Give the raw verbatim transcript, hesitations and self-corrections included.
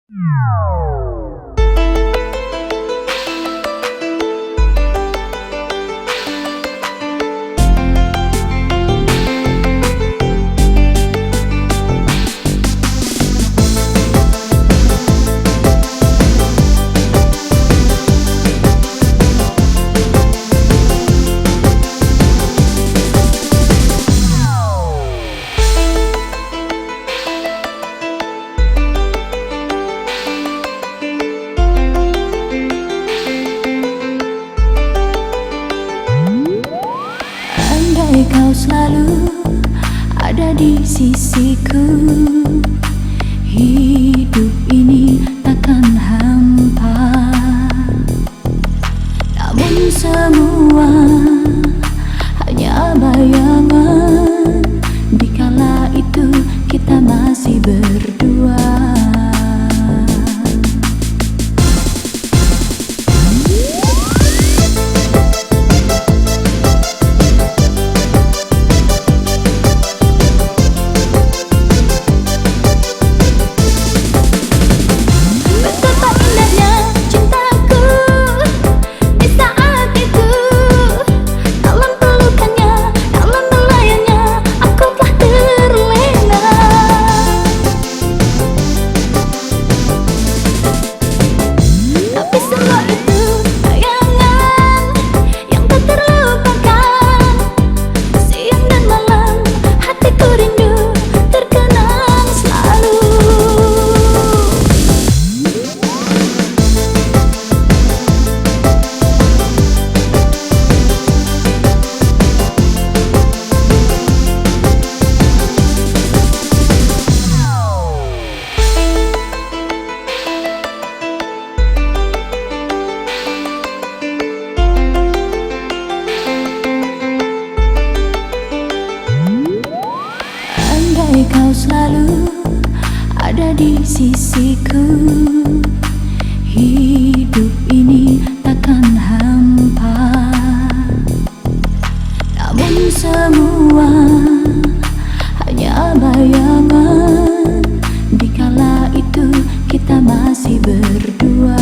Andai kau selalu ada di sisiku, hidup ini takkan hampa. Namun semua hanya bayangan, dikala itu kita masih berdua. Betapa indahnya cintaku di saat itu. Dalam pelukannya, dalam belayannya, aku telah terlena. Tapi semua itu bayangan yang tak terlupakan. Siang dan malam, hatiku rindu, terkenang selalu. Andai kau selalu ada di sisiku, hidup ini takkan hampa. Namun semua hanya bayangan, dikala itu kita masih berdua.